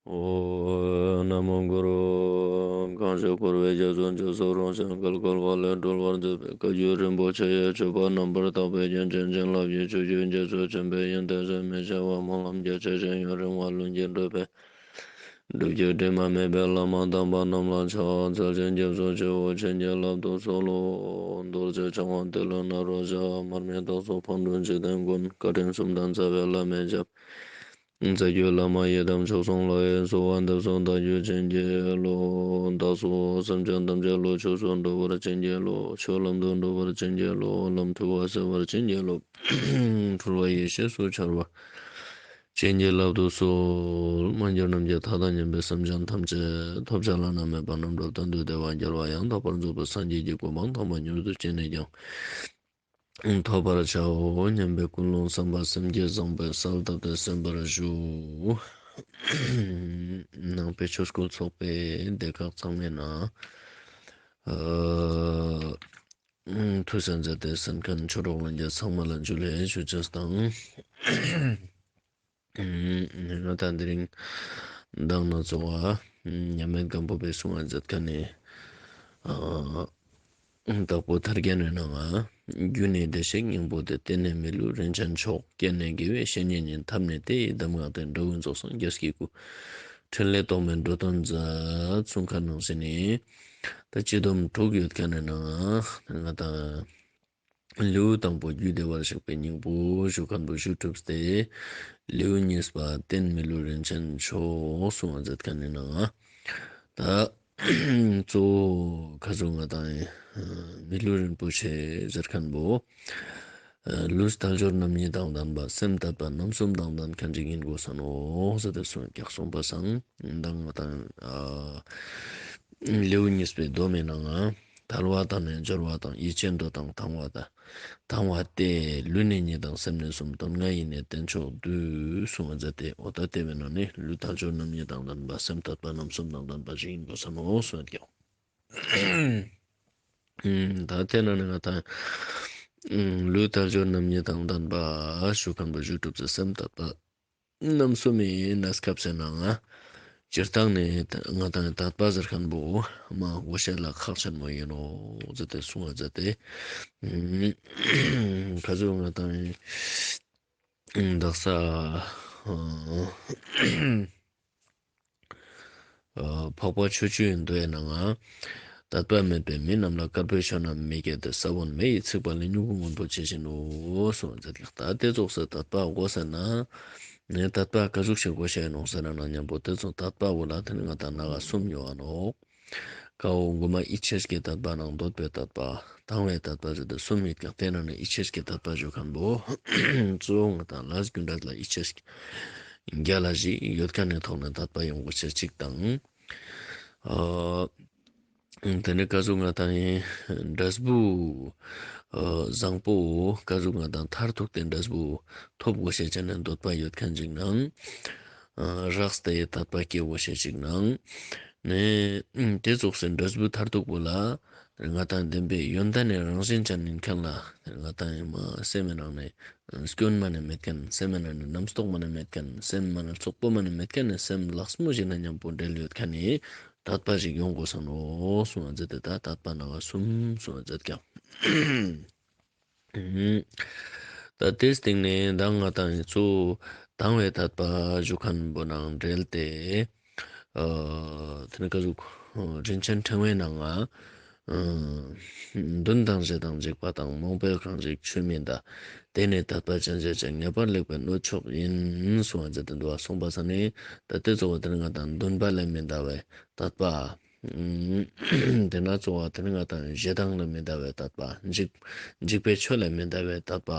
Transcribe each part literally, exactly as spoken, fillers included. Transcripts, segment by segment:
ཨོཾ། ན་མོ་གུ་རུ། གང་ཞིག་འཁོར་བའི་རྒྱ་མཚོ་འཇིགས་སུ་རུང་ཞིང་བརྒལ་དཀའ་བ་ལས་སྒྲོལ་བར་མཛད་པའི་བཀའ་བརྒྱུད་རིན་པོ་ཆེ་ཡི་སྤྱོད་པ་རྣམ་པར་དག་པའི་རྒྱན་ཅན་བྱིན་རླབས་ཀྱི་ཆུ་རྒྱུན་རྒྱ་མཚོ་ཆེན་པོའི་ཡོན་ཏན་ཟད་མི་ཤེས་པ་སྨོན་ལམ་རྒྱ་ཆེ་ཞིང་ཡུན་རིང་བ་ལྷུན་གྱིས་གྲུབ་པའི་སྒྲུབ་བརྒྱུད་དྲི་མ་མེད་པའི་བླ་མ་དམ་པ་རྣམས་ལ་ཕྱག་འཚལ་ཞིང་སྐྱབས་སུ་མཆིའོ། བྱིན་གྱིས་བརླབ་ཏུ་གསོལ་ལོ། རྡོ་རྗེ་འཆང་དབང་ཏེ་ལོ་ནཱ་རོ་ཞབས། མར་མི་དྭགས་པོ་ཕག་གྲུ་འཇིག་རྟེན་མགོན། བཀའ་དྲིན་གསུམ་ལྡན་རྩ་བའི་བླ་མའི་ཞབས། རྩ་བརྒྱུད་བླ་མ་ཡི་དམ་མཆོག་གསུམ་ལ་གསོལ་བ་འདེབས་སོ། བདག་རྒྱུད་བྱིན་གྱིས་རློབས། བདག་སོགས་སེམས་ཅན་ཐམས་ཅད་བློ་ཆོས་སུ་འགྲོ་བར་བྱིན་གྱིས་རློབས། ཆོས་ལམ་དུ་འགྲོ་བར་བྱིན་གྱིས་རློབས། ལམ་འཁྲུལ་བ་སེལ་བར་བྱིན་གྱིས་རློབས། འཁྲུལ་བ་ཡེ་ཤེས་སུ་འཆར་བར་བྱིན་གྱིས་བརླབ་ཏུ་གསོལ། མ་གྱུར་ནམ་མཁའི་མཐའ་དང་མཉམ་པའི་སེམས་ཅན་ཐམས་ཅད་ཐོབ་བྱ་བླ་ན་མེད་པ་རྣམ་གྲོལ་དོན་དུ་བདེ་བ་རྒྱལ་བ་ཡང་དག་པར་རྫོགས་པའི་སངས་རྒྱས་ཀྱི་གོ་འཕང་དམ་པ་མྱུར་དུ་ཅི་ནས་ཀྱང་ཐོབ་པར་བྱའོ་སྙམ་པའི་ཀུན་སློང་བསམ་པ་སེམས་བསྐྱེད་བཟང་པོས་གསལ་བཏབ་སྟེ་གསན་པར་ཞུ། ནང་པའི་ཆོས་སྐུལ་ཚོགས་པའི་སྡེ་ཁག་ཚང་མའི་ནང་ཨ་ཐུགས་སྣང་མཛད་དེ་གསན་མཁན་ཆོས་གྲོགས་ལྷན་རྒྱས་ཚང་མ་ལ་ཇུ་ལེ་ཞུ་ཅེས་དང་། ང་ད་དེ་རིང་མདང་ནང་ཚོ་བ་མཉམ་མེད་སྒམ་པོ་པའི་གསུང་བ་མཛད་མཁན་ནི་ཨ་དྭགས་པོ་ཐར་རྒྱན་ནི་ནང་ང་། རྒྱུ་ནི་བདེ་གཤེགས་སྙིང་པོ་སྟེ། རྟེན་ནི་མི་ལུས་རིན་ཆེན་མཆོག་རྐྱེན་ནི་དགེ་བའི་བཤེས་གཉེན་ཡིན། ཐབས་ནི་དེ་ཡི་གདམས་ངག་སྟེ། འགྲོ་ཀུན་རྫོགས་སངས་རྒྱས་ཀྱི་སྐུ། ཕྲིན་ལས་རྟོག་མེད་འགྲོ་དོན་མཛད། གསུང་མཁན་ནང་བཞིན་ནི་ད་སྤྱི་སྡོམ་དྲུག་ཡོད་མཁན་ནི་ནང་ང་ང་དང་ལེའུ་དང་པོ་རྒྱུད་བདེ་བར་གཤེགས་པའི་སྙིང་པོ་ཞུ་མཁན་པོ་ཞུ་གྲུབ་སྟེ། ལེའུ་གཉིས་པ་རྟེན་མི་ལུས་རིན་ཆེན་མཆོག་གསུང་བ་མཛད་མཁན་ནི་ནང་ང་། ད་གཙོ་བོ་ཁ་ཟུག་ང་དང་མི་ལུས་རིན་པོ་ཆེ་ཟེར་མཁན་པོ་ལུས་དལ་འབྱོར་རྣམ་གཉིས་དང་ལྡན་པ། སེམས་དད་པ་རྣམ་གསུམ་དང་ལྡན་མཁན་ཅིག་ཡིན་དགོས་ས་ནོག་ཟེར་ཏེ་གསུངས་ཀྱག་གསུངས་པ་སང་མདང་ང་དང་ལེའུ་གཉིས་པའི་སྡོམ་མི་ནང་ང་། དལ་བ་དང་ནི་འབྱོར་བ་དང་། ཡིད་ཆེས་འདོད་དང་དང་བ་དང་། དང་བ་སྟེ། ལུས་ནི་གཉིས་དང་སེམས་ནི་གསུམ། དོན་ལྔ་ཡིས་ནི་རྟེན་མཆོག་བསྡུས། གསུང་བ་མཛད་དེ། འོ་ད་དེ་བས་ན་ནི་ལུས་དལ་འབྱོར་རྣམ་གཉིས་དང་ལྡན་པ། སེམས་དད་པ་རྣམ་གསུམ་དང་ལྡན་པ་ཞིག་ཡིན་དགོས་ས་ནོག་གསུངས་ཀྱག་ད་དེ་ན་ནི་ང་དང་ལུས་དལ་འབྱོར་རྣམ་གཉིས་དང་ལྡན་པ་ཞུ་མཁན་པོ་ཞུ་གྲུབ་སྟེ། སེམས་དད་པ་རྣམ་གསུམ་མི་གནས་སྐབས་སེ་ནང་ང་། སྤྱིར་བཏང་ནི་ང་དང་དད་པ་ཟེར་མཁན་པོ་མ་དགོས་ཤེས་ལ་ཁག་ཆེན་མོ་ཡིན་ནོག་ཟེར་ཏེ་གསུང་བ་མཛད་དེ། ཁ་ཟུག་ང་དང་དག་ས་འཕགས་པ་ཆོས་བཅུའི་མདོའི་ནང་ང་། དད་པ་མེད་པའི་མི་རྣམས་ལ། དཀར་པོའི་ཆོས་རྣམས་མི་སྐྱེ་སྟེ། ས་བོན་མེ་ཡིས་ཚིག་པ་ལས། མྱུ་གུ་སྔོན་པོ་ཇི་བཞིན་ནོ། གསུངས་པ་མཛད་ཀྱག་ད་དེ་ཙོགས་སེ་དད་པ་དགོས་ཟེར་ན། ནས་དད་པ་ག་ཟུག་ཞིག་དགོས་ཤེས་ནོག་ཟེར་ན་མཉམ་པོ་དེ་ཚོ་དད་པ་བོ་ལ་དེ་ནི་ང་དང་ནང་ང་གསུམ་ཡོད་ནོག་ཀ་བོ་མགོ་མ་ཡིད་ཆེས་ཀྱི་དད་པ་ནང་འདོད་པའི་དད་པ། དང་བའི་དད་པ་ཟེར་ཏེ་གསུམ་ཡོད་ཀྱག་དེ་ནང་ནས་ཡིད་ཆེས་ཀྱི་དད་པ་ཞུ་མཁན་པོ་གཙོ་བོ་ང་དང་ལས་རྒྱུ་འབྲས་ལ་ཡིད་ཆེས་རྒྱལ་ལ་ཞིག་ཡོད་མཁན་ནི་ཐོག་ནས་དད་པ་ཡོང་དགོས་ཤེས་གཅིག་དང་། ཨ་དེ་ནས་ག་ཟུག་ང་དང་ཡིན་འབྲས་བུ་ཨ་བཟང་པོ་ག་ཟུག་ང་དང་མཐར་ཐུག་སྟེ་འབྲས་བུ་ཐོབ་དགོས་ཤེས་ཅན་ནི་འདོད་པ་ཡོད་མཁན་ཅིག་ནང་། ཨ་རགས་ཏེ་དད་པ་སྐྱེ་དགོས་ཤེས་ཅིག་ནང་། ནས་དེ་ཙོགས་སེ་འབྲས་བུ་མཐར་ཐུག་པོ་ལ་ང་དང་བདེན་པའི་ཡོན་ཏན་ནི་རང་བཞིན་ཅན་ཡིན་མཁན་ལ་ང་དང་ཡིན་མ་སེམས་མི་ནང་ནས་སྐྱོན་མ་ནས་མེད་མཁན། སེམས་མི་ནང་ནས་རྣམ་རྟོག་མ་ནས་མེད་མཁན། སེམས་མ་ནས་རྩོག་པོ་མ་ནས་མེད་མཁན་ནས་སེམས་ལེགས་མོ་ཞིག་ན་མཉམ་པོ་འབྲེལ་ཡོད་མཁན་ནི་དད་པ་ཞིག་ཡོང་དགོས་ས་ནོག་གསུང་བ་མཛད་དེ། ད་དད་པ་ནང་ང་གསུམ་གསུང་བ་མཛད་ཀྱག་ད་དེའི་སྟེང་ནས་མདང་ང་དང་ཡིན་གཙོ་བོ་དང་བའི་དད་པ་ཞུ་མཁན་པོ་ནང་འབྲེལ་ཏེ། ཨ་དེ་ནི་ག་ཟུག་རིན་ཆེན་ཕྲེང་བའི་ནང་ང་། ཨ་འདུན་དང་ཞེ་སྡང་འཇིགས་པ་དང་། རྨོངས་པས་གང་ཞིག་ཆོས་མིན་འདའ། དེ་ནི་དད་པ་ཅན་ཞེས་བྱ། ངེས་པར་ལེགས་པའི་སྣོད་མཆོག་ཡིན། གསུང་བ་མཛད་དེ་འདུག་པ། གསུངས་པ་ས་ནི་ད་དེ་གཙོ་བོ་དེ་ནི་ང་དང་འདུན་པ་ལས་མི་འདའ་བའི་དད་པ། དེ་ན་གཙོ་བོ་དེ་ནི་ང་དང་ཞེ་སྡང་ལས་མི་འདའ་བའི་དད་པ། འཇིགས་འཇིགས་པའི་ཆོས་ལས་མི་འདའ་བའི་དད་པ།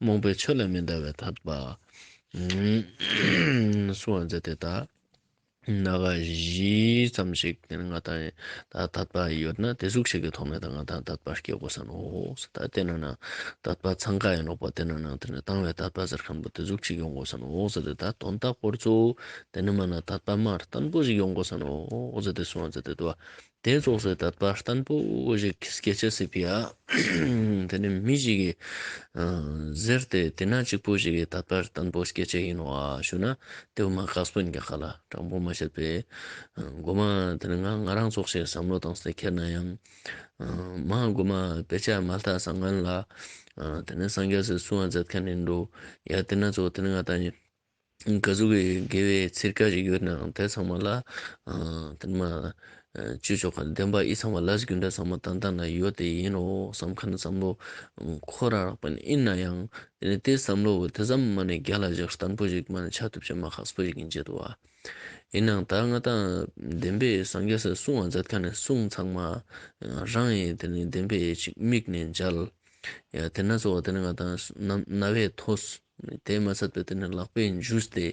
རྨོངས་པའི་ཆོས་ལས་མི་འདའ་བའི་དད་པ། གསུང་བ་མཛད་དེ་ད་ནང་ང་བཞི་ཙམ་ཞིག་དེ་ནི་ང་དང་ད་དད་པ་ཡོད་ན་དེ་ཟུག་ཞིག་གི་ཐོག་ནས་ད་ང་དང་དད་པ་སྐྱེ་དགོས་ས་ནོག་ད་དེ་ན་ན་དད་པ་ཚང་ཀ་ཡིན་ནོག་པ། དེ་ན་ན་དེ་ནི་དང་བའི་དད་པ་ཟེར་མཁན་པོ་དེ་ཟུག་ཞིག་ཡོང་དགོས་ས་ནོག་ཟེར་ཏེ། ད་དོན་དག་སྐོར་ཚོ་དེ་ནི་མ་ན་དད་པ་མ་བརྟན་པོ་ཞིག་ཡོང་དགོས་ས་ནོག་ཟེར་ཏེ་གསུང་བ་མཛད་དེ་འདུག་པ། དེ་ཙོགས་སི་དད་པ་བརྟན་པོ་ཞིག་སྐྱེ་ཅེས་སི་ཕི་ཡ། དེ་ནི་མི་ཞིག་གི་ཨ་ཟེར་ཏེ་དེ་ན་གཅིག་པོ་ཞིག་གི་དད་པ་བརྟན་པོ་སྐྱེ་ཅེས་ཡིན་ནོག་ཨ་ཞུ་ན། དེ་བོ་མ་ཁག་པོ་ཡིན་ཀྱག་ལེ། དྲང་པོ་མ་བཤད་པས། ཨ་མགོ་མ་དེ་ནི་ང་ང་རང་ཙོགས་ཤིག་བསམ་བློ་བཏང་སྟེ་ཁྱེར་ན་ཡང་། ཨ་མ་མགོ་མ་དཔེ་ཆ་མ་ལྟ་སང་སྔན་ལ། ཨ་དེ་ནི་སངས་རྒྱས་སི་གསུང་བ་མཛད་མཁན་ཡིན་འགྲོ། ཡ་དེ་ན་ཙོགས་དེ་ནི་ང་ཏང་ཡིན། ག་ཟུག་གི་དགེ་བའི་ཚིར་ཀ་ཞིག་ཡོད་ནའང་དེ་ཚང་མ་ལ་ཨ་དེ་ནི་མ་ཨ་ཅི་ཙོགས་ཀ་བདེན་པ་འི་ཚང་མ་ལས་རྒྱུ་འབྲས་ཚང་མ་ཏན་ཏན་ན་ཡོད་དེ་ཡིན་ནོག་བསམ་མཁན་བསམ་བློ་འཁོར་ར་རག་པ་ཡིན་ན་ཡང་དེ་ནི་དེ་བསམ་བློ་བོ་དེ་ཙམ་མ་ནི་རྒྱ་ལ་བཞག་བརྟན་པོ་ཞིག་མ་ནི་ཆ་ཐུབ་ཅེས་མ་ཁག་པོ་ཞིག་ཡིན་ཅེས་འདུག་པ། ཡིན་ནའང་ད་ང་ཏང་བདེན་པའི་སངས་རྒྱས་སི་གསུང་བ་མཛད་མཁན་ནི་གསུང་ཚང་མ་རང་ཡིན་དེ་ནི་བདེན་པའི་ཅིག་མིག་ནས་མཇལ། ཡ་དེ་ན་ཙོགས་དེ་ནི་ང་ཏང་རྣ་རྣ་བས་ཐོས། དེ་མ་ཚད་པའི་དེ་ནི་ལག་པས་འཇུས་ཏེ།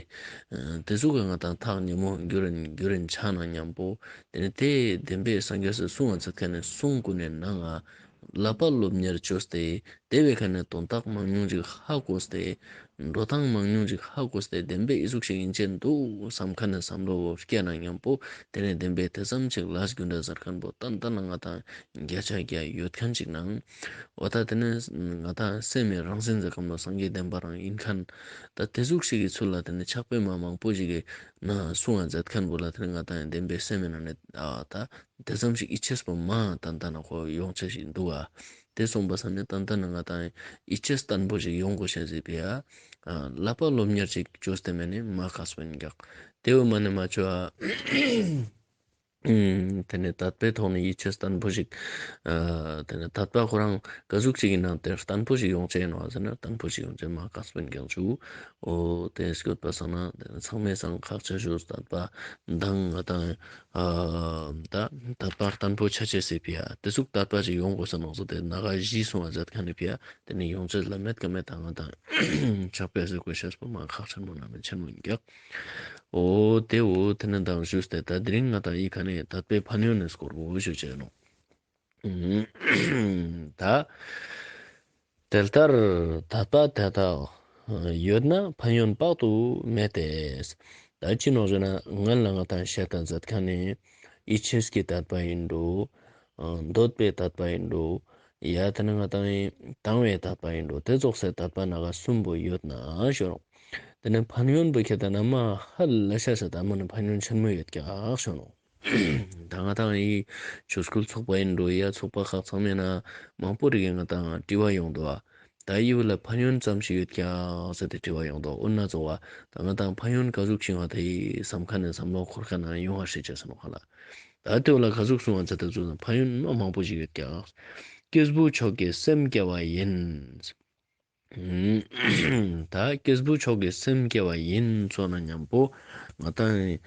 ཨ་དེ་ཙོགས་ཀྱི་ང་ཏང་ཐག་ཉེ་མོ་འགྱུར་རིན་འགྱུར་རིན་ཆ་ན་མཉམ་པོ། དེ་ནི་དེ་བདེན་པའི་སངས་རྒྱས་སི་གསུང་བ་མཛད་མཁན་ནི་གསུང་ཀུན་ནི་ནང་ང་བསླབ་པ་སློབ་གཉེར་བཅོས་ཏེ། དེ་བའི་ཁ་ནས་དོན་དག་མང་ཉུང་ཅིག་ཧ་གོ་སྟེ། འགྲོ་སྟངས་མང་ཉུང་ཅིག་ཧ་གོ་སྟེ་བདེན་པའི་འི་ཟུག་ཞིག་ཡིན་ཅེས་འདུག་བསམ་མཁན་ནི་བསམ་བློ་བོ་སྐྱེས་ན་མཉམ་པོ། དེ་ནི་བདེན་པའི་དེ་ཙམ་ཅིག་ལས་རྒྱུ་འབྲས་ཟེར་མཁན་པོ་ཏན་ཏན་ན་ང་ཏང་བརྒྱ་ཆ་བརྒྱ་ཡོད་མཁན་ཅིག་ནང་། འོ་ད་དེ་ནི་ང་ཏང་སེམས་མི་རང་བཞིན་ཟེར་མཁན་པོ་སངས་རྒྱས་བསྟན་པ་རང་ཡིན་མཁན། ད་དེ་ཟུག་ཞིག་གི་ཚུལ་ལ་དེ་ནི་ཕྱག་དཔེ་མ་མང་པོ་ཞིག་གི་ནང་གསུང་བ་མཛད་མཁན་པོ་ལ་དེ་ནི་ང་ཏང་བདེན་པའི་སེམས་མི་ནང་ནས་ཨ་ད་དེ་ཙམ་ཞིག་ཡིད་ཆེས་པོ་མ་ཏན་ཏན་ན་ཁོ་ཡོང་ཅེས་ཞིག་འདུག་པ། དེ་སོང་པ་ས་ནི་ཏན་ཏན་ན་ང་ཏང་ཡིད་ཆེས་བརྟན་པོ་ཞིག་ཡོང་དགོས་ཤེས་ཟེར་བས་ཡ། ཨ་བསླབ་པ་སློབ་གཉེར་ཅིག་བཅོས་ཏེ་མེད་ནི་མ་ཁག་པོ་ཡིན་ཀྱག་དེ་བོ་མ་ནི་མ་བཅོ་ཨ། ཨུམ། དེ་ནི་དད་པའི་ཐོག་ནས་ཡིད་ཆེས་བརྟན་པོ་ཞིག་ཨ་དེ་ནི་དད་པ་ཁོ་རང་ག་ཟུག་ཅིག་ཡིན་ནའང་དེ་བརྟན་པོ་ཞིག་ཡོང་ཅེས་ཡིན་ནོག་ཟེར་ན་བརྟན་པོ་ཞིག་ཡོང་ཅེས་མ་ཁག་པོ་ཡིན་ཀྱག་ཞུ། འོ་དེ་སྐྱོད་པ་སང་ན་དེ་ནི་ཚང་མའི་སང་ཁག་ཆེ་ཤོས་དད་པ་དང་ང་ཏང་ཨ་ད་དད་པ་བརྟན་པོ་ཆ་ཅེས་སི་ཕི་ཡ་དེ་ཟུག་དད་པ་ཞིག་ཡོང་དགོས་ས་ནོག་ཟེར་ཏེ་ན་ག་གཞི་གསུང་བ་མཛད་མཁན་ནི་ཕི་ཡ་དེ་ནི་ཡོང་ཅེས་ལ་མེད་ཀ་མེད་ད་ང་ཏང་ཕྱག་དཔེ་ཟེར་དགོས་ཤེས་པོ་མ་ཁག་ཆེན་མོ་ན་མེད་ཆེན་མོ་ཡིན་ཀྱག་འོ་དེ་འོ་དེ་ནི་དང་ཞུས་ཏེ་ད་དེ་རིང་ང་ཏང་འི་ཁ་ནས་དད་པའི་ཕན་ཡོན་ནི་སྐོར་བོ་ཞུ་ཅེས་ནོག་ད་དེ་ལྟར་དད་པ་དེ་དག་ཡོད་ན་ཕན་ཡོན་དཔག་ཏུ་མེད་དེ། ད་ཅི་ནོག་ཞུ་ན་སྔོན་ལ་ང་ཏང་བཤད་དང་མཛད་མཁན་ནི་ཡིད་ཆེས་ཀྱི་དད་པ་ཡིན་འགྲོ། འདོད་པའི་དད་པ་ཡིན་འགྲོ། ཡ་དེ་ནི་ང་ཏང་དང་བའི་དད་པ་ཡིན་འགྲོ། དེ་ཙོགས་སི་དད་པ་ན་ག་གསུམ་པོ་ཡོད་ན་ཞུ་ནོག་དེ་ནི་ཕན་ཡོན་པོ་ཁྱེད་ད་ན་མ་ཧ་ལ་ཤ་ཤ་ད་མ་ནི་ཕན་ཡོན་ཆེན་མོ་ཡོད་ཀྱག་ཞུ་ནོག་ད་ང་ཏང་འི་ཆོས་སྐུལ་ཚོགས་པ་ཡིན་འགྲོ་ཡ་ཚོགས་པ་ཁག་ཚང་མའི་ནང་མང་པོ་རིགས་ང་ཏང་དྲི་བ་ཡོང་འདུག་པ། ད་འི་བོ་ལ་ཕན་ཡོན་ཙམ་ཞིག་ཡོད་ཀྱག་ཟེར་ཏེ་དྲི་བ་ཡོང་འདུག་འོ་ན་ཙོགས་པ་ད་ང་ཏང་ཕན་ཡོན་ག་ཟུག་ཅིག་ཡོང་བ་དེ་བསམ་མཁན་ནི་བསམ་བློ་འཁོར་མཁན་ནང་ཡོང་བ་ཤེས་ཅེས་ནོག་ཧ་ལ། ད་དེ་བོ་ལ་ག་ཟུག་གསུང་བ་མཛད་དེ་ཚུལ་ན་ཕན་ཡོན་མ་མང་པོ་ཞིག་ཡོད་ཀྱག་སྐྱེས་བུ་མཆོག་གི་སེམས་བསྐྱེད་པ་ཡིན། ད་སྐྱེས་བུ་མཆོག་གི་སེམས་བསྐྱེད་པ་ཡིན་ཚོ་ན་མཉམ་པོ་ང་ཏང་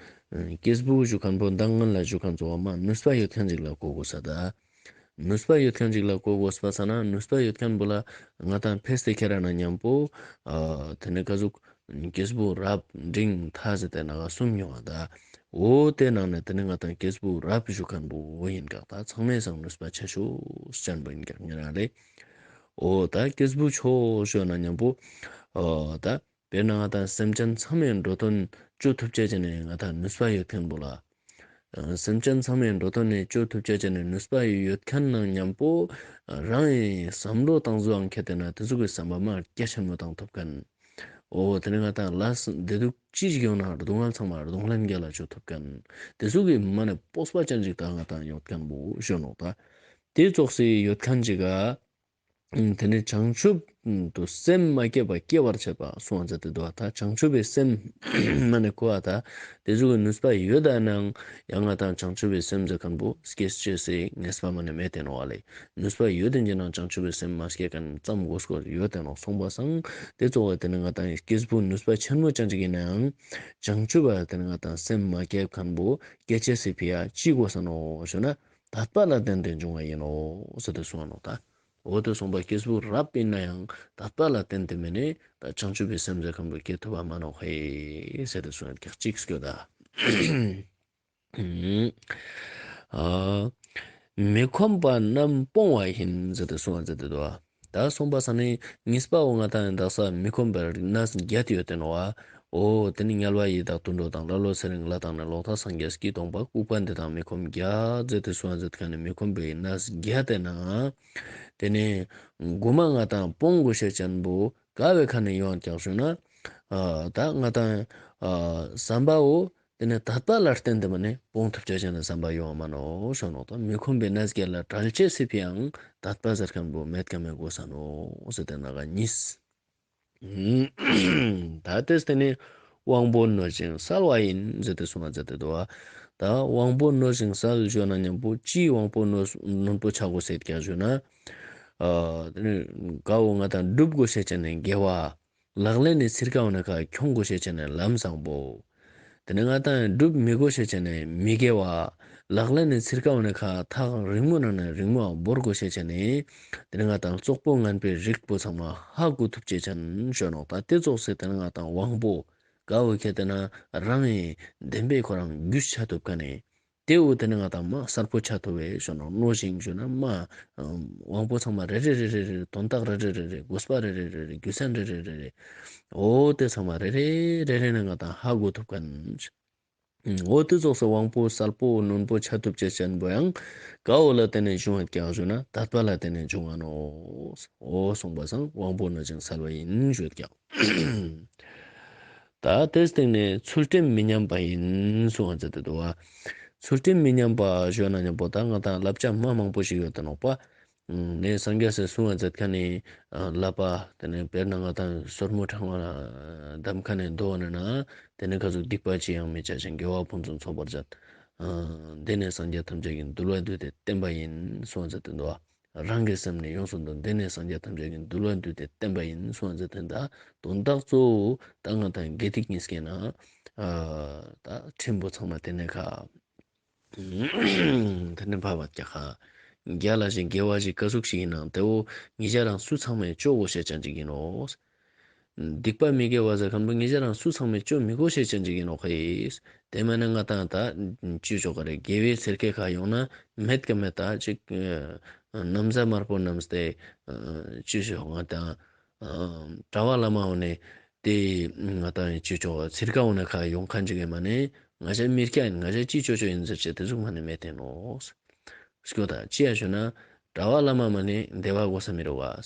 སྐྱེས་བུ་ཞུ་མཁན་པོ་མདང་སྔོན་ལ་ཞུ་མཁན་ཙོགས་པ་མ་ནུས་པ་ཡོད་མཁན་ཅིག་ལ་གོ་དགོས་ས་ད། ནུས་པ་ཡོད་མཁན་ཅིག་ལ་གོ་དགོས་པ་ས་ན་ནུས་པ་ཡོད་མཁན་པོ་ལ་ང་ཏང་ཕེས་ཏེ་ཁྱེར་ན་མཉམ་པོ་ཨ་དེ་ནི་ག་ཟུག་སྐྱེས་བུ་རབ་འབྲིང་ཐ་ཟེར་ཏེ་ན་ག་གསུམ་ཡོང་བ་ད། འོ་དེ་ནང་ནས་དེ་ནི་ང་ཏང་སྐྱེས་བུ་རབ་ཞུ་མཁན་པོ་ཡིན་ཀྱག་ད་ཚང་མའི་སང་ནུས་པ་ཆེ་ཤོས་ཅན་པོ་ཡིན་ཀྱག་ཉེ་རང་ལེ། འོ་ད་སྐྱེས་བུ་མཆོག་ཞུ་ན་མཉམ་པོ་ཨ་ད་དཔེར་ན་ང་ཏང་སེམས་ཅན་ཚང་མའི་འགྲོ་དོན་ཅོ་ཐུབ་ཅེས་ཅན་ནི་ང་ཏང་ནུས་པ་ཡོད་མཁན་པོ་ལ། སེམས་ཅན་ཚང་མའི་འགྲོ་དོན་ནི་ཅོ་ཐུབ་ཅེས་ཅན་ནི་ནུས་པ་ཡོད་མཁན་ནང་མཉམ་པོ་རང་ཡིན་བསམ་བློ་བཏང་ཟོ་ཨང་ཁྱེར་ཏེ་ན་དེ་ཚོ་གི་བསམ་པ་མ་རྒྱ་ཆེན་མོ་བཏང་ཐུབ་མཁན། འོ་དེ་ནི་ང་ཏང་ལ་བདེ་སྡུག་ཅི་ཞིག་ཡོང་ན་སྡུག་བསྔལ་ཚང་མ་སྡུག་བསྔལ་རྒྱ་ལ་ཅོ་ཐུབ་མཁན། དེ་ཚོ་གི་མ་ནི་སྤོབས་པ་ཅན་ཞིག་ད་ང་ཏང་ཡོད་མཁན་པོ་ཞུ་ནོག་ད། དེ་ཙོགས་སི་ཡོད་མཁན་ཅིག་ག་དེ་ནི་བྱང་ཆུབ་ཏུ་སེམས་མ་བསྐྱེད་པ་སྐྱེ་བར་བྱེད་པ་གསུང་བ་མཛད་དེ་འདུག་པ། ད་བྱང་ཆུབ་པའི་སེམས་མ་ནི་ཁོ་བ་ད་དེ་ཚོ་གི་ནུས་པ་ཡོད་ད་ནང་ཡང་ང་ཏང་བྱང་ཆུབ་པའི་སེམས་ཟེར་མཁན་པོ་སྐྱེ་ཅེས་སི་ངེས་པ་མ་ནི་མེད་དེ་ནོག་པ་ལེ། ནུས་པ་ཡོད་དེ་ཅི་ནང་བྱང་ཆུབ་པའི་སེམས་མ་སྐྱེ་མཁན་ཙམ་དགོས་སྐོར་ཡོད་དེ་ནོག་གསུངས་པ་སང་། དེ་ཙོགས་པ་དེ་ནི་ང་ཏང་སྐྱེས་བུ་ནུས་པ་ཆེན་མོ་ཅན་ཅིག་ཡིན་ནའང་བྱང་ཆུབ་པ་དེ་ནི་ང་ཏང་སེམས་མ་བསྐྱེད་མཁན་པོ་སྐྱེ་ཅེས་སི་ཕི་ཡ་ཅི་དགོས་ས་ནོག་ཞུ་ན་དད་པ་ལ་བརྟེན་ཏེ་འབྱུང་བ་ཡིན་ནོག་ཟེར་ཏེ་གསུངས་པ་ནོག་ད། འོ་དེ་གསུངས་པ་སྐྱེས་བུ་རབ་ཡིན་ན་ཡང་དད་པ་ལ་བརྟེན་ཏེ་མེད་ནས་ད་བྱང་ཆུབ་པའི་སེམས་ཟེར་མཁན་པོ་སྐྱེ་ཐུབ་པ་མ་ནོག་ཧེ་ཟེར་ཏེ་གསུངས་ཡོད་ཀྱག་གཅིག་སྐྱོད་ད། ཨ་མི་ཁོམ་པ་རྣམས་སྤོང་བ་ཡིན་ཟེར་ཏེ་གསུངས་པ་མཛད་དེ་འདུག་པ། ད་གསུངས་པ་ས་ནི་གཉིས་པ་འོ་ང་ཏང་ཡང་དག་ས་མི་ཁོམ་པའི་གནས་བརྒྱད་ཡོད་དེ་ནོག་པ། འོ་དེ་ནི་དམྱལ་བ་ཡི་དྭགས་དུད་འགྲོ་དང་། ཀླ་ཀློ་ཚེ་རིང་ལྷ་དང་ནི། ལོག་ལྟ་སངས་རྒྱས་ཀྱི་སྟོང་པ་ལྐུགས་པ་འདི་དང་། མི་ཁོམ་བརྒྱད་ཟེར་ཏེ་གསུངས་ཟེར་ཁན་ནི་མི་ཁོམ་པའི་གནས་བརྒྱད་དེ་ན་དེ་ནི་གོ་མ་ང་དང་སྤོང་དགོས་ཤེས་ཅན་པོ་ག་བོའི་ཁ་ནས་ཡོང་ཀྱག་ཞུ་ན། ཨ་ད་ང་དང་ཨ་བསམ་པའོ། དེ་ནས་དད་པ་ལ་བརྟེན་ཏེ་མ་ནེ་སྤོང་ཐུབ་ཅེས་ཅན་ནི་བསམ་པ་ཡོང་མ་ནོག་ཞུ་ནོག་ད་མི་ཁོམ་པའི་གནས་བརྒྱད་ལས་བྲལ་ཅེས་སི་ཕི་ཡང་དད་པ་ཟེར་ཁན་པོ་མེད་ཀ་མེད་དགོས་ས་ནོག་ཟེར་ཏེ་ན་ག་གཉིས། ད་དེ་སྟེ་ནི་དབང་པོ་གནོད་ཅིང་བསལ་བ་ཡིན་ཟེར་ཏེ་གསུངས་ཟེར་ཏེ་འདུག་བ། ད་དབང་པོ་གནོད་ཅིང་བསལ་ཞུ་ན་མཉམ་པོ་ཅིའི་དབང་པོ་གནོད་གནོད་པོ་ཆ་དགོས་ཟེར་ཀྱག་ཞུ་ན། ཨ་དེ་ནི་ག་བོ་ང་དང་སྒྲུབ་དགོས་ཤེས་ཅན་ནི་དགེ་བ། ལག་ལེན་ནི་ཚིར་ཀ་བོ་ནི་ཁ་ཁྱོང་དགོས་ཤེས་ཅན་ནི་ལམ་བཟང་པོ། དེ་ནི་ང་དང་སྒྲུབ་མི་དགོས་ཤེས་ཅན་ནི་མི་དགེ་བ། ལག་ལེན་ནི་ཚིར་ཀ་བོ་ནི་ཁ་ཐག་རིང་མོ་ནང་ནས་རིང་མོ་བོར་དགོས་ཤེས་ཅན་ནི། དེ་ནི་ང་དང་རྩོག་པོ་ངན་པའི་རིགས་པོ་ཚང་མ་ཧ་གོ་ཐུབ་ཅེས་ཅན་ཞུ་ནོག་ད་དེ་ཙོགས་སེ་དེ་ནི་ང་དང་དབང་པོ་ག་བོ་ཁྱེར་ཏེ་ན་རང་ངི་བདེན་པའི་ཁོ་རང་རྒྱུས་ཆ་ཐུབ་ཁན་ནི། དེ་བོ་དེ་ནི་ང་དང་མ་གསལ་པོ་ཆ་ཐུབ་བེ་ཞུ་ནོག་གནོད་ཅིང་ཞུ་ན་མ་དབང་པོ་ཚང་མ་རེ་རེ་རེ་རེ་རེ་དོན་དག་རེ་རེ་རེ་རེ་དགོས་པ་རེ་རེ་རེ་རེ་རྒྱུ་མཚན་རེ་རེ་རེ་རེ། འོ་དེ་ཚང་མ་རེ་རེ་རེ་རེ་ནི་ང་དང་ཧ་གོ་ཐུབ་ཁན། འོ་དེ་ཙོགས་སེ་དབང་པོ་གསལ་པོ་རྣོན་པོ་ཆ་ཐུབ་ཅེས་ཅན་པོ་ཡང་ག་བོ་ལ་བརྟེན་ནས་བྱུང་བ་ཀྱག་ཞུ་ན་དད་པ་ལ་བརྟེན་ནས་བྱུང་བ་ནོག་འོ་གསུངས་པ་སང་དབང་པོ་གནོད་ཅིང་བསལ་བ་ཡིན་ཞུ་ཀྱག་ད་དེ་སྟེང་ནས་ཚུལ་ཁྲིམས་མི་ཉམས་པ་ཡིན་གསུངས་པ་ཟེར་ཏེ་འདུག་བ། ཚུལ་ཁྲིམས་མི་ཉམས་པ་ཞུ་ན་མཉམ་པོ་ད་ང་དང་བསླབ་བྱ་མ་མང་པོ་ཞིག་ཡོད་དེ་ནོག་པ། ནས་སངས་རྒྱས་སི་གསུང་བ་མཛད་ཁན་ནི་བསླབ་པ་དེ་ནས་དཔེར་ན་ང་དང་སོར་མོ་ཕྲེང་བ་བསྡམས་ཁན་ནི་མདོ་ནི་ན་དེ་ནས་ཁ་ཟུག་སྡིག་པ་ཅི་ཡང་མི་བྱ་ཞིང་དགེ་བ་ཕུན་སུམ་ཚོགས་པར་སྤྱད། དེ་ནས་སངས་རྒྱས་ཐམས་ཅད་ཀྱི་འདུལ་བ་བསྡུས་ཏེ་བསྟན་པ་ཡིན་གསུང་བ་མཛད་དེ་འདུག་བ། རང་གི་སེམས་ནི་ཡོངས་སུ་འདུལ། དེ་ནས་སངས་རྒྱས་ཐམས་ཅད་ཀྱི་འདུལ་བ་བསྡུས་ཏེ་བསྟན་པ་ཡིན་གསུང་བ་མཛད་དེ་འདུག་དོན་དག་གཙོ་བོ་ད་ང་དང་དགེ་སྡིག་གཉིས་ཀའི་ནང་ད་ཁྲིམས་པོ་ཚང་མ་དེ་ནས་ཁ། དེ་ནས་ཕ་བ་ཀྱ་ཁ། རྒྱལ་ལ་ཞིག་དགེ་བ་ཞིག་ག་ཟུག་ཞིག་ཡིན་ནང་དེ་བོ་ཉེ་ཞ་རང་སུ་ཚང་མས་ཅོ་དགོས་ཤེས་ཅན་ཅིག་ཡིན་ནོག་སྡིག་པ་མི་དགེ་བ་ཟེར་ཁན་པོ་ཉེ་ཞ་རང་སུ་ཚང་མས་ཅོ་མི་དགོས་ཤེས་ཅན་ཅིག་ཡིན་ནོག་ཧེ། དེ་མ་ནི་ང་དང་ད་ཅི་ཅོ་ག་རེ་དགེ་བའི་ཚེར་ཁའི་ཁ་ཡོང་ན་མེད་ཀ་མེད་ད་ཅིག་ན་བཟའ་དམར་པོ་བསྣམས་ཏེ་ཅི་ཅོ་ང་དང་གྲྭ་པ་བླ་མ་འོ་ནས་དེ་ང་དང་ཅི་ཅོ་ཚིར་ཀ་འོ་ན་ཁ་ཡོང་ཁན་ཅིག་གི་མ་ནི་ང་ཞ་མི་སྐྱ་ཡིན། ང་ཞ་ཅི་ཅོ་ཅོ་ཡིན་ཟེར་ཅེས་དེ་ཟུག་མ་ནི་མེད་དེ་ནོག་སྐྱོ་ད་ཅི་ཡ་ཞུ་ན་གྲྭ་པ་བླ་མ་མ་ནི་བདེ་བ་དགོས་ས་མི་རུག་བ།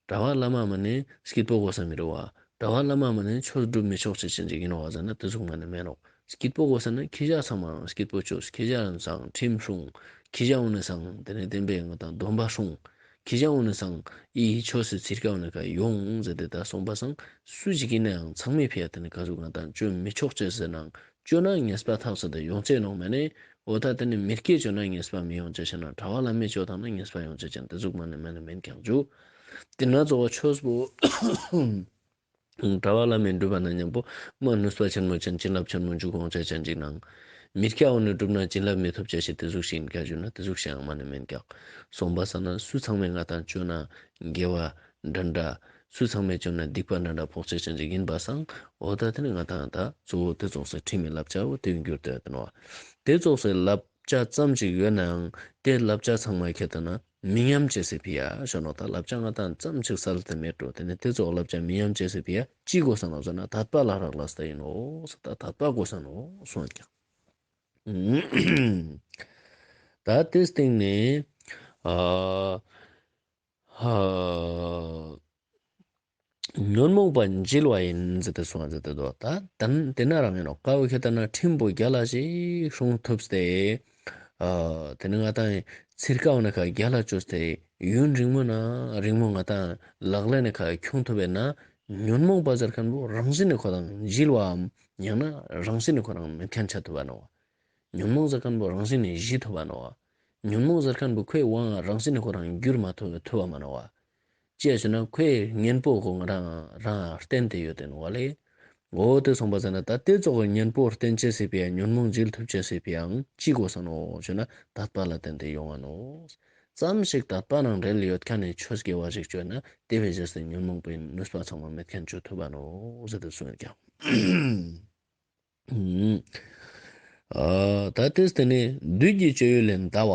གྲྭ་པ་བླ་མ་མ་ནི་སྐྱིད་པོ་དགོས་ས་མི་རུག་བ། གྲྭ་པ་བླ་མ་མ་ནི་ཆོས་སྒྲུབ་མི་ཆོག་ཅེས་ཅན་ཅིག་ཡིན་ནོག་བ་ཟེར་ན་དེ་ཟུག་མ་ནི་མེད་ནོག་སྐྱིད་པོ་དགོས་ས་ན་ཁྱེ་ཞ་ཚང་མ་སྐྱིད་པོ་ཅོས། ཁྱེ་ཞ་སང་ཁྲིམས་སྲུང་། ཁྱེ་ཞ་འོ་ན་སང་དེ་ནས་བསྟན་པའི་ང་དང་སྡོམ་པ་སྲུང་། ཁྱེ་ཞ་འོ་ན་སང་ཨི་ཆོས་སི་ཚིར་ཀ་འོ་ན་ཁ་ཡོང་ཟེར་ཏེ་ད་གསུངས་པ་སང་སུ་ཞིག་ཡིན་ན་ཡང་ཚང་མའི་ཕི་ཡ་དེ་ནི་ག་ཟུག་ང་དང་ཅོ་མི་ཆོག་ཅེས་ཟེར་ནང་ཅོ་ན་ཉེས་པ་ཐག་ཆོད་དེ་ཡོང་ཅེས་ནོག་མ་ནི་འོ་ད་དེ་ནི་མི་སྐྱ་ཅོ་ན་ཉེས་པ་མི་ཡོང་ཅེས་ཤེས་ན་གྲྭ་པ་བླ་མས་ཅོ་ཐང་ན་ཉེས་པ་ཡོང་ཅེས་ཅན་དེ་ཟུག་མ་ནི་མ་ནི་མེན་ཀྱག་ཇུ། དེ་ན་གཙོ་བོ་ཆོས་པོ་གྲྭ་པ་བླ་མས་སྒྲུབ་པ་ན་མཉམ་པོ་མ་ནུས་པ་ཆེན་མོ་ཅན་བྱིན་རླབས་ཆེན་མོ་འཇུག་འོང་ཅེས་ཅན་ཅིག་ནང་། མི་སྐྱ་འོ་ནི་སྒྲུབ་ན་བྱིན་རླབས་མི་ཐོབ་ཅེས་ཤིག་དེ་ཟུག་ཞིག་ཡིན་ཀྱག་ཞུ་ན་དེ་ཟུག་ཞིག་ཡང་མ་ནི་མེན་ཀྱག་སོང་པ་ས་ན་སུ་ཚང་མས་ང་དང་ཅོ་ན་དགེ་བ་འདྲ་འདྲ། སུ་ཚང་མས་ཅོ་ན་སྡིག་པ་འདྲ་འདྲ་ཕོག་ཅེས་ཅན་ཅིག་ཡིན་པ་སང་འོ་ད་དེ་ནི་ང་དང་ད་གཙོ་བོ་དེ་ཙོགས་སེ་ཁྲིམས་མི་བསླབ་བྱའོ་དེ་འགྱུར་ཏེ་ཡོད་དེ་ནོག་དེ་ཙོགས་སེ་བསླབ་བྱ་ཙམ་ཅིག་ཡོད་ནའང་དེ་བསླབ་བྱ་ཚང་མ་ཁྱེར་ཏེ་ན་མི་ཉམས་ཅེས་སི་ཕི་ཡ་ཞུ་ནོག་ད་བསླབ་བྱ་ང་དང་ཙམ་ཅིག་སལ་ཏེ་མེད་འགྲོ། དེ་ནི་དེ་ཙོགས་བསླབ་བྱ་མི་ཉམས་ཅེས་སི་ཕི་ཡ་ཅི་དགོས་ས་ནོག་ཟེར་ན་དད་པ་ལ་རག་ལས་ཏེ་ཡིན་ནོག་ད་དད་པ་དགོས་ས་ནོག་གསུངས་ཀྱག་ད་དེ་སྟེང་ནས་ཨ་ཧ། ཉོན་མོངས་པ་འཇིལ་བ་ཡིན་ཟེར་ཏེ་གསུངས་ཟེར་ཏེ་འདུག་ད་དེ་ན་རང་ཡིན་ནོག་ཀ་བོ་ཁྱེར་ཏེ་ན་ཁྲིམས་པོ་རྒྱལ་ལ་ཞིག་སྲུང་ཐུབ་སྟེ། ཨ་དེ་ནི་ང་དང་ཚིར་ཀ་འོ་ན་ཁ་རྒྱལ་ལ་བཅོས་ཏེ་ཡུན་རིང་མོ་ན་རིང་མོ་ང་དང་ལག་ལེན་ནི་ཁ་ཁྱོང་ཐུབ་པས་ན་ཉོན་མོངས་པ་ཟེར་ཁན་པོ་རང་བཞིན་ནི་ཁོ་རང་འཇིལ་བའམ་ཡང་ན་རང་བཞིན་ནི་ཁོ་རང་མེད་ཁན་ཆ་ཐུབ་བ་ནོག་ཉོན་མོངས་ཟེར་ཁན་པོ་རང་བཞིན་ནས་ཞི་ཐུབ་བ་ནོག་ཉོན་མོངས་ཟེར་ཁན་པོ་ཁོའི་དབང་རང་བཞིན་ནས་ཁོ་རང་འགྱུར་མ་ཐུབ་ཐུབ་བ་མ་ནོག་ཅི་ཡ་ཞུ་ན་ཁོའི་གཉེན་པོ་ཁོ་རང་རང་བརྟེན་ཏེ་ཡོད་དེ་ནོག་ལེ། འོ་དེ་སོང་པ་ཟེར་ན་ད་དེ་ཙོགས་ཉེན་པོ་བརྟེན་ཅེས་སི་ཕི་ཡ་ཉོན་མོངས་འཇིལ་ཐུབ་ཅེས་སི་ཕི་ཡའང་ཅི་དགོས་ས་ནོག་ཞུ་ན་དད་པ་ལ་བརྟེན་ཏེ་ཡོང་བ་ནོག་ཙམ་ཞིག་དད་པ་ནང་འབྲེལ་ཡོད་ཁན་ནི་ཆོས་དགེ་བ་ཞིག་ཅོས་ན་དེ་བས་རྗེས་སུ་ཉོན་མོངས་པའི་ནུས་པ་ཚང་མ་མེད་ཁན་ཅོ་ཐུབ་བ་ནོག་ཟེར་ཏེ་གསུངས་ཀྱག་ཨ་ད་དེ་སྟེ་ནི་བདུད་ཀྱི་སྤྱོད་ཡུལ་ལས་འདའ་བ་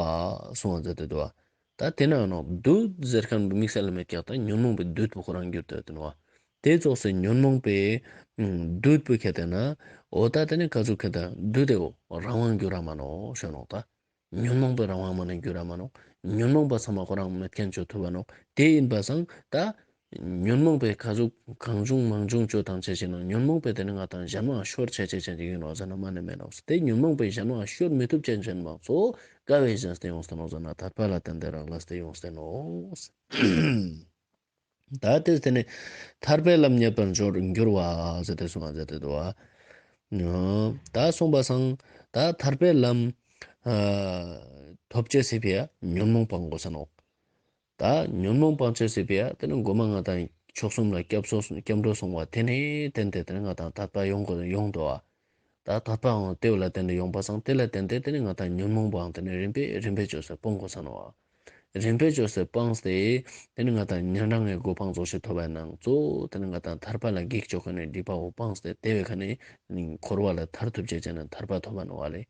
གསུངས་པ་མཛད་དེ་འདུག་ད་དེ་ན་ནོག་བདུད་ཟེར་ཁན་པོ་དམིགས་བསལ་ལ་མེད་ཀྱག་ད་ཉོན་མོངས་པའི་བདུད་པོ་ཁོ་རང་འགྱུར་ཏེ་ཡོད་དེ་ནོག་ཏེ་ཙོགས་སི་ཉོན་མོངས་པའི་ཨ་བདུད་པོ་ཁྱེར་ཏེ་ན་འོ་ད་ཏེ་ནེ་ཀ་ཟུག་ཁྱེར་ཏེ་བདུད་དེ་བོ་རང་དབང་འགྱུར་ར་མ་ནོག་ཞུ་ནོག་ད། ཉོན་མོངས་པའི་རང་དབང་མ་ནེ་འགྱུར་ར་མ་ནོག། ཉོན་མོངས་པ་ཚང་མ་ཁོ་རང་མེད་མཁན་ཅོ་ཐུབ་བ་ནོག། ཏེ་ཨིན་པ་སང་ད་ཉོན་མོངས་པའི་ཀ་ཟུག་གང་བྱུང་མང་བྱུང་ཅོ་ཏང་ཅེས་ཅིག་ནང་ཉོན་མོངས་པའི་ཏེ་ནེ་ང་དང་ཞན་མ་ཤོར་ཆ་ཆ་ཅན་ཅིག་ཨིན་ནོག་ཟེར་ན་མ་ནེ་མེད་ནོག། ཏེ་ཉོན་མོངས་པའི་ཞན་མ་ཤོར་མི་ཐུབ་ཅན་ཅན་མ་གཙོ་བོ་ཀ་བོའི་ཞན་ཏེ་ཡོངས་ཏེ་ནོག་ཟེར་ན་ཐར་པ་ལ་བརྟེན་ཏེ་རག་ལས་ཏེ་ཡོངས་ཏེ་ནོག། ད་ཏེ་ཏེ་ནེ་ཐར་པའི་ལམ་རྙེད་པར་འགྱུར་བ་ཟེར་ཏེ་གསུངས་ཟེར་ཏེ་འདུག་པ། ད་གསུངས་པ་སང་ད་ཐར་པའི་ལམ་ཨ་ཐོབ་ཅེས་སི་ཕི་ཡ་ཉོན་མོངས་སྤང་དགོས་ས་ནོག། ད་ཉོན་མོངས་སྤང་ཅེས་སི་ཕི་ཡ་ཏེ་ནེ་གོ་མ་ང་དང་མཆོག་གསུམ་ལ་སྐྱབས་སོ་སྐྱབས་འགྲོ་སོང་བ་ཏེ་ནེ་བརྟེན་ཏེ་ཏེ་ནེ་ང་དང་དད་པ་ཡོང་དགོས་ཡོང་འདུག་པ། ད་དད་པའང་ཏེ་བོ་ལ་བརྟེན་ཏེ་ཡོང་པ་སང་ཏེ་ལ་བརྟེན་ཏེ་ཏེ་ནེ་ང་དང་ཉོན་མོངས་པའང་ཏེ་ནེ་རིམ་པས་རིམ་པས་ཅོས་སེ་སྤོང་དགོས་ས་ནོག། རིམ་པས་ཅོས་སེ་སྤངས་ཏེ་ཏེ་ནེ་ང་དང་ཉན་རང་ངི་གོ་འཕང་ཙོགས་ཤིག་ཐོབ་པ་ནང་གཙོ་བོ་ཏེ་ནེ་ང་དང་ཐར་པ་ལ་གེགས་ཅོ་ཁན་ནི་སྒྲིབ་པ་བོ་སྤངས་ཏེ་ཏེ་བོའི་ཁ་ནེ་འཁོར་བ་ལས་ཐར་ཐུབ་ཅེས་ཅན་ནི་ཐར་པ་ཐོབ་པ་ནོག་པ་ལེ།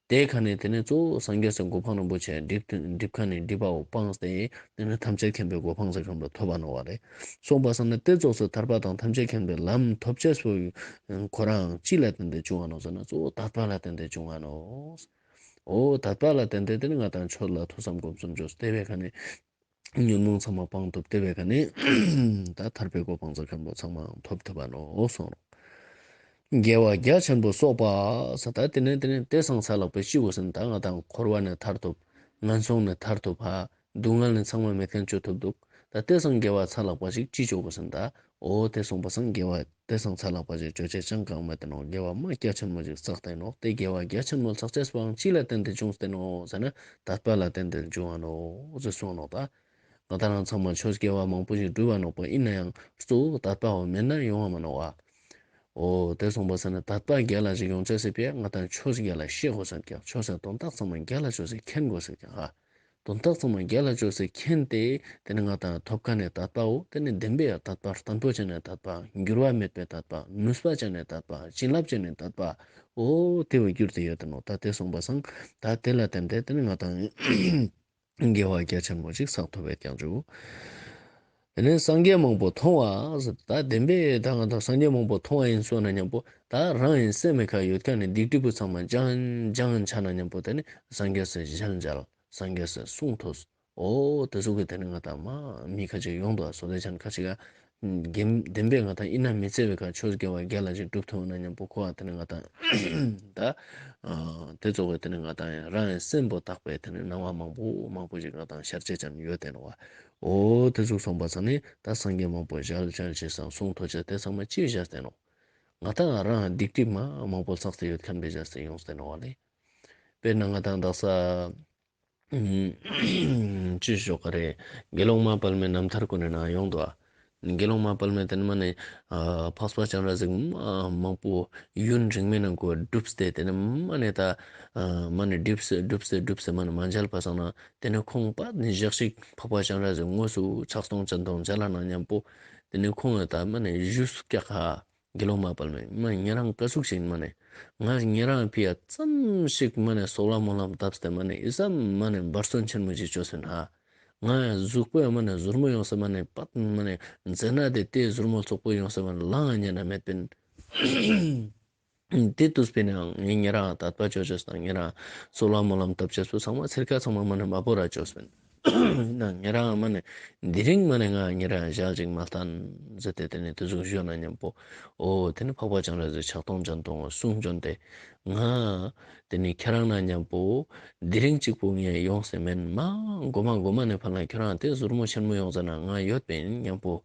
ཏེའི་ཁ་ནེ་ཏེ་ནེ་གཙོ་བོ་སངས་རྒྱས་སི་གོ་འཕང་རིན་པོ་ཆེ་སྒྲིབ་སྒྲིབ་ཁན་ནི་སྒྲིབ་པ་བོ་སྤངས་ཏེ་ཏེ་ནེ་ཐམས་ཅད་མཁྱེན་པའི་གོ་འཕང་ཟེར་ཁན་བོ་ཐོབ་པ་ནོག་པ་ལེ། གསུངས་པ་སང་ན་ཏེ་ཙོགས་སི་ཐར་པ་དང་ཐམས་ཅད་མཁྱེན་པའི་ལམ་ཐོབ་ཅེས་པོ་ཁོ་རང་ཅི་ལ་བརྟེན་ཏེ་བྱུང་བ་ནོག་ཟེར་ན་གཙོ་བོ་དད་པ་ལ་བརྟེན་ཏེ་བྱུང་བ་ནོག། འོ་དད་པ་ལ་བརྟེན་ཏེ་ཏེ་ནེ་ང་དང་ཆོས་ལ་ཐོས་བསམ་སྒོམ་གསུམ་ཅོས་ཏེ་བོའི་ཁ་ནེ་ཉོན་མོངས་ཚང་མ་སྤང་ཐུབ་ཏེ་བོའི་ཁ་ནེ་ད་ཐར་པའི་གོ་འཕང་ཟེར་ཁན་བོ་ཚང་མ་ཐོབ་ཐུབ་པ་ནོག་གསུངས་རོག། དགེ་བ་རྒྱ་ཆེན་པོ་གསོག་པ་ས་ད་ཏེ་ནེ་ཏེ་ནེ་ཏེ་སང་ཚ་ལག་པ་ཅི་བོ་ཟེར་ན་ད་ང་དང་འཁོར་བ་ནེ་ཐར་ཐུབ། ངན་སོང་ནེ་ཐར་ཐུབ་ཧ། སྡུག་བསྔལ་ནེ་ཚང་མ་མེད་ཁན་ཅོ་ཐུབ་འདུག། ད་ཏེ་སང་དགེ་བ་ཚ་ལག་པ་ཞིག་ཅི་ཅོ་དགོས་ཟེར་ན་ད། འོ་ཏེ་གསུངས་པ་སང་དགེ་བ་ཏེ་སང་ཚ་ལག་པ་ཞིག་ཅོ་ཅེས་ཅང་གང་མེད་དེ་ནོག། དགེ་བ་མ་རྒྱ་ཆེན་མོ་ཞིག་བསགས་ཏེ་ནོག། ཏེ་དགེ་བ་རྒྱ་ཆེན་མོ་བསགས་ཅེས་པོའང་ཅི་ལ་བརྟེན་ཏེ་བྱུང་སྟེ་ནོག་ཟེར་ན་དད་པ་ལ་བརྟེན་ཏེ་བྱུང་བ་ནོག་ཟེར་གསུངས་ནོག་ད། ང་དང་རང་ཚང་མ་ཆོས་དགེ་བ་མང་པོ་ཞིག་བསྒྲུབས་པ་ནོག་པ་ཨིན་ནའང་གཙོ་བོ་དད་པ་བོ་མེད་ན་ཡོང་བ་མ་ནོག་པ། འོ་ཏེ་གསུངས་པ་སང་ན་དད་པ་རྒྱ་ལ་ཞིག་ཡོང་ཅེས་སི་ཕི་ཡ་ང་དང་ཆོས་རྒྱ་ལ་ཤེས་དགོས་ཟེར་ཀྱང་ཆོས་སི་དོན་དག་ཚང་མ་རྒྱ་ལ་ཅོས་སེ་མཁྱེན་དགོས་ཟེར་ཀྱང་ཧ། དོན་དག་ཚང་མ་རྒྱ་ལ་ཅོས་སེ་མཁྱེན་ཏེ་ཏེ་ནེ་ང་དང་ཐོབ་ཁན་ནི་དད་པའོ། ཏེ་ནེ་བདེན་པའི་དད་པ་བརྟན་པོ་ཅན་ནི་དད་པ་འགྱུར་བ་མེད་པའི་དད་པ་ནུས་པ་ཅན་ནི་དད་པ་བྱིན་རླབས་ཅན་ནི་དད་པ་འོ་ཏེ་བོ་གྱུར་ཏེ་ཡོད་དེ་ནོག། ད་ཏེ་གསུངས་པ་སང་ད་ཏེ་ལ་བརྟེན་ཏེ་ཏེ་ནེ་ང་དང་དགེ་བ་རྒྱ་ཆེན་མོ་ཞིག་བསགས་ཐུབ་པའི་ཀྱང་འཇུག། ཏེ་ནེ་སངས་རྒྱས་མང་པོ་མཐོང་བ་ཟེར་ད་བདེན་པའི་ད་ང་དང་སངས་རྒྱས་མང་པོ་མཐོང་བ་ཨིན་སོང་ན་ཉམ་པོ་ད་རང་ངི་སེམས་མི་ཁ་ཡོད་ཁན་ནི་སྡིག་སྒྲིབ་པོ་ཚང་མ་ཇང་ཇང་ཆ་ན་ཉམ་པོ་ཏེ་ནེ་སངས་རྒྱས་སི་ཞལ་མཇལ། སངས་རྒྱས་སི་གསུང་ཐོས། འོ་ཏེ་ཟུག་གི་ཏེ་ནེ་ང་དང་མ་མི་ཁ་ཅིག་ཡོང་འདུག་པ། སོ་ཏེ་ཅན་ཁ་ཅིག་ག་བདེན་པའི་ང་དང་ཨིན་ན་མི་ཚེ་བའི་ཁ་ཆོས་དགེ་བ་རྒྱ་ལ་ཞིག་སྒྲུབ་ཐུབ་ན་ཉམ་པོ་ཁོ་བ་ཏེ་ནེ་ང་དང་ད་ཨ་ཏེ་ཙོགས་པའི་ཏེ་ནེ་ང་དང་ཡང་རང་ངི་སེམས་པོ་དག་པའི་ཏེ་ནེ་སྣང་བ་མང་པོ་མང་པོ་ཞིག་ང་དང་ཤར་ཅེས་ཅན་ཡོད་དེ་ནོག་པ། འོ་ཏེ་ཟུག་གསུངས་པ་སང་ནི་ད་སངས་རྒྱས་མང་པོ་ཞལ་མཇལ་ཅེས་སང་གསུང་ཐོས་ཅེས་ཏེ་ཚང་མ་ཅི་བཞག་སྟེ་ནོག། ང་དང་རང་སྡིག་སྒྲིབ་མ་མང་པོ་བསགས་ཏེ་ཡོད་ཁན་བོའི་བཞག་སྟེ་ཡོངས་ཏེ་ནོག་པ་ལེ། དཔེར་ན་ང་དང་དག་ས་ཅི་ཞོག་ག་རེ་དགེ་སློང་མ་དཔལ་མོའི་རྣམ་ཐར་གུན་ནི་ནང་ཡོང་འདུག་པ། དགེ་སློང་མ་དཔལ་མོའི་ཏེ་ནེ་མ་ནེ་ཨ་འཕགས་པ་སྤྱན་རས་གཟིགས་མ་མང་པོ་ཡུན་རིང་མོའི་ནང་གོ་སྒྲུབས་ཏེ་ཏེ་ནེ་མ་ནེ་ད་ཨ་མ་ནེ་སྒྲུབས་སེ་སྒྲུབས་སེ་སྒྲུབས་སེ་མ་ནེ་མ་མཇལ་བ་སང་ན་ཏེ་ནེ་ཁོང་པ་ནི་ཞག་ཞིག་འཕགས་པ་སྤྱན་རས་གཟིགས་དངོས་སུ་ཕྱག་སྟོང་སྤྱན་སྟོང་མཇལ་ལ་ན་ཉམ་པོ་ཏེ་ནེ་ཁོང་ངི་ད་མ་ནེ་ཞུས་སྐྱག་ཧ། དགེ་སློང་མ་དཔལ་མོ་མ་ཉེ་རང་ཀ་ཟུག་ཞིག་མ་ནེ་ང་ཉེ་རང་ཕི་ཡ་ཙམ་ཞིག་མ་ནེ་སོལ་བ་སྨོན་ལམ་བཏབ་སྟེ་མ་ནེ་ཨི་ཙམ་མ་ནེ་འབད་བརྩོན་ཆེན་མོ་ཞིག་ཅོས་སོང་ཧ། ང་གཟུགས་པོ་ཡ་མ་ནེ་ཟུར་མོ་ཡོངས་སེ་མ་ནེ་པད་མ་ནེ་མཛེ་ན་ཏེ་ཏེ་ཟུར་མོ་ཙོག་པོ་ཡོངས་སེ་མ་ནེ་ལང་ཉན་ན་མེད་པིན། ཏེ་ཏུས་པིན་ཡང་ངའི་ཉེ་རང་དད་པ་ཅོ་ཅེས་དང་ཉེ་རང་སོལ་བ་སྨོན་ལམ་བཏབ་ཅེས་པོ་ཚང་མ་ཚེར་ཁ་ཚང་མ་མ་ནེ་མ་བོར་ར་ཅོས་པིན། ན་ཉེ་རང་མ་ནེ་དེ་རིང་མ་ནེ་ང་ཉེ་རང་ཞལ་ཅིག་མ་ལྟན་ཟེར་ཏེ་ཏེ་ནེ་ཏེ་ཟུག་ཞུ་ན་ཉམ་པོ་འོ་ཏེ་ནེ་འཕགས་པ་སྤྱན་རས་གཟིགས་ཕྱག་སྟོང་སྤྱན་སྟོང་གསུང་བྱོན་ཏེ་ང་ཏེ་ནེ་ཁྱེ་རང་ན་ཉམ་པོ་དེ་རིང་ཅིག་པོ་ངས་ཡོངས་སེ་མེན་མ་གོ་མ་གོ་མ་ནེ་ཕར་ལ་ཁྱེ་རང་ཏེ་ཟུར་མོ་ཆེན་མོ་ཡོངས་ཟེར་ན་ང་ཡོད་པིན་ཉམ་པོ་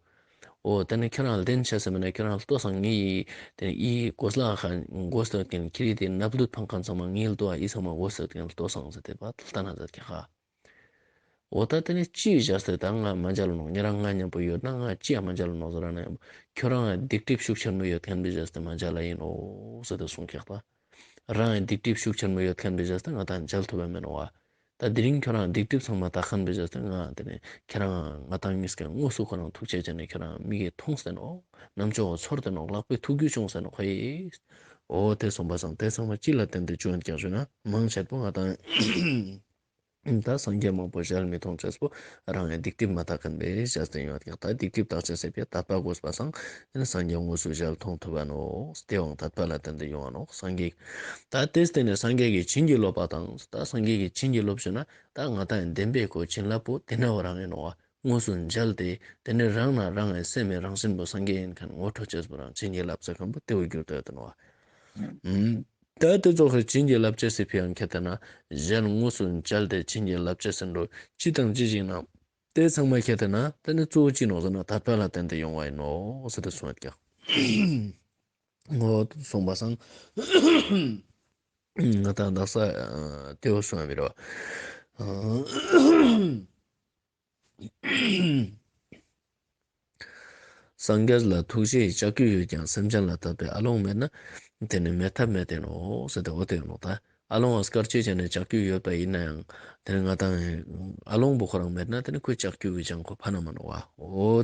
འོ་ཏེ་ནེ་ཁྱེ་རང་ལྡན་ཆ་སེ་མེན་ན་ཁྱེ་རང་ལྟོས་སང་ངའི་ཏེ་ནེ་ཨི་གོས་ལ་ཁ་གོས་ལ་ཁྱེ་རི་ཏེ་ནབ་ལུད་ཕང་ཁན་ཚང་མ་ངའི་ལྟོ་ཨི་ཚང་མ་གོས་ལ་ལྟོས་སང་ཟེར་ཏེ་བ་ལྟ་ན་ཟེར་ཁྱེ་ཁ། འོ་ད་ཏེ་ནེ་ཅི་བཞག་སྟེ་ད་ང་མ་མཇལ་ནོག། ཉེ་རང་ང་ཉམ་པོ་ཡོད་ན་ང་ཅི་ཡང་མ་མཇལ་ནོག་ཟེར་ན་ཡང་ཁྱོ་རང་སྡིག་སྒྲིབ་ཤུགས་ཆེན་མོ་ཡོད་ཁན་བོའི་བཞག་སྟེ་མ་མཇལ་ལ་ཨིན་ནོག་ཟེར་ཏེ་གསུངས་ཁྱག་པ། རང་སྡིག་སྒྲིབ་ཤུགས་ཆེན་མོ་ཡོད་ཁན་བོའི་བཞག་སྟེ་ང་དང་མཇལ་ཐུབ་པ་མེན་ནོག་པ། ད་དེ་རིང་ཁྱོ་རང་སྡིག་སྒྲིབ་ཚང་མ་དག་ཁན་བོའི་བཞག་སྟེ་ང་ཏེ་ནེ་ཁྱེ་རང་ང་དང་ཉིས་ཀ་དངོས་སུ་ཁོ་རང་ཐུག་ཅེས་ཅན་ནེ་ཁྱོ་རང་མིག་གི་མཐོང་སྟེ་ནོག། རྣམ་ཅོག་གི་ཚོར་ཏེ་ནོག། ལག་པའི་ཐུག་རྒྱུ་བྱུང་སྟེ་ནོག་ཧེ། འོ་ཏེ་གསུངས་པ་སང་ཏེ་ཚང་མ་ཅི་ལ་བརྟེན་ཏེ་བྱུང་ཀྱག་ཞུ་ན་མང་ཆེ་བོ་ང་དང་ ད་སངས་རྒྱས་མང་པོ་ཞལ་མི་མཐོང་ཅེས་པོ་རང་ངི་སྡིག་སྒྲིབ་མ་དག་ཁན་པེ་ཞག་སྟེ་ཡོང་བ་ཀྱག། ད་སྡིག་སྒྲིབ་དག་ཅེས་སི་ཕིའ་དད་པ་དགོས་པ་སང་ཨེ་ནི་སངས་རྒྱས་དངོས་སུ་ཞལ་མཐོང་ཐུབ་བ་ནོག། དེ་བོའང་དད་པ་ལ་བརྟེན་ཏེ་ཡོང་བ་ནོག། སངས་རྒྱས་ད་དེ་སྟེ་ནེ་སངས་རྒྱས་ཀྱི་བྱིན་གྱིས་རློབ་པ་དང་ད་སངས་རྒྱས་ཀྱི་བྱིན་གྱིས་རློབ་ཞུ་ན་ད་ང་དང་ངི་བདེན་པའི་ཁོ་བྱིན་རླབས་པོ་དེ་ནེ་བོ་རང་ཨིན་ནོག་པ། དངོས་སུ་མཇལ་ཏེ་དེ་ནེ་རང་ན་རང་ངི་སེམས་སི་རང་བཞིན་པོ་སངས་རྒྱས་ཨིན་ཁན་ངོ་འཕྲོད་ཅེས་པོ་རང་བྱིན་གྱིས་བརླབས་ཟེར་ཁན་པོ་དེ་བོ་གྱུར་ཏེ་ཡོད་ནོག་པ། ད་དེ་ཙོགས་སི་བྱིན་གྱིས་བརླབས་ཅེས་སི་ཕིའ་ཡང་ཁྱེར་ཏེ་ན་གཞན་དངོས་སུ་མཇལ་ཏེ་བྱིན་གྱིས་བརླབས་ཅེས་ཟེར་འགྲོ་ཅི་དང་ཅི་ཞིག་ན་དེ་ཚང་མ་ཁྱེར་ཏེ་ན་དེ་ནི་གཙོ་བོ་ཅི་ནོག་ཟེར་ན་དད་པ་ལ་བརྟེན་ཏེ་ཡོང་བ་ཨིན་ནོག་ཟེར་ཏེ་གསུངས་ཡོད་ཀྱག། འོ་གསུངས་པ་སང་ང་དང་དག་ས་ཨ་དེ་བོ་གསུངས་ཡ་མི་རེད་པ། སངས་རྒྱས་ལ་ཐུགས་རྗེའི་ལྕགས་ཀྱུ་ཡོད་ཀྱང་སེམས་ཅན་ལ་དད་པའི་ཨ་ལོང་མེད་ན་དེ་ནི་མེད་ཐབས་མེད་དེ་ནོག་ཟེར་ཏེ་འོ་དེ་ཡོད་ནོག་ད། ཨ་ལོང་ང་སྐར་ཆའི་ཆ་ནེ་ལྕགས་ཀྱུ་ཡོད་པ་ཨིན་ནའང་དེ་ནི་ང་དང་ཨ་ལོང་པོ་ཁོ་རང་མེད་ན་དེ་ནི་ཁོའི་ལྕགས་ཀྱུ་གི་ཅང་ཁོ་ཕན་ན་མ་ནོག་པ། འོ་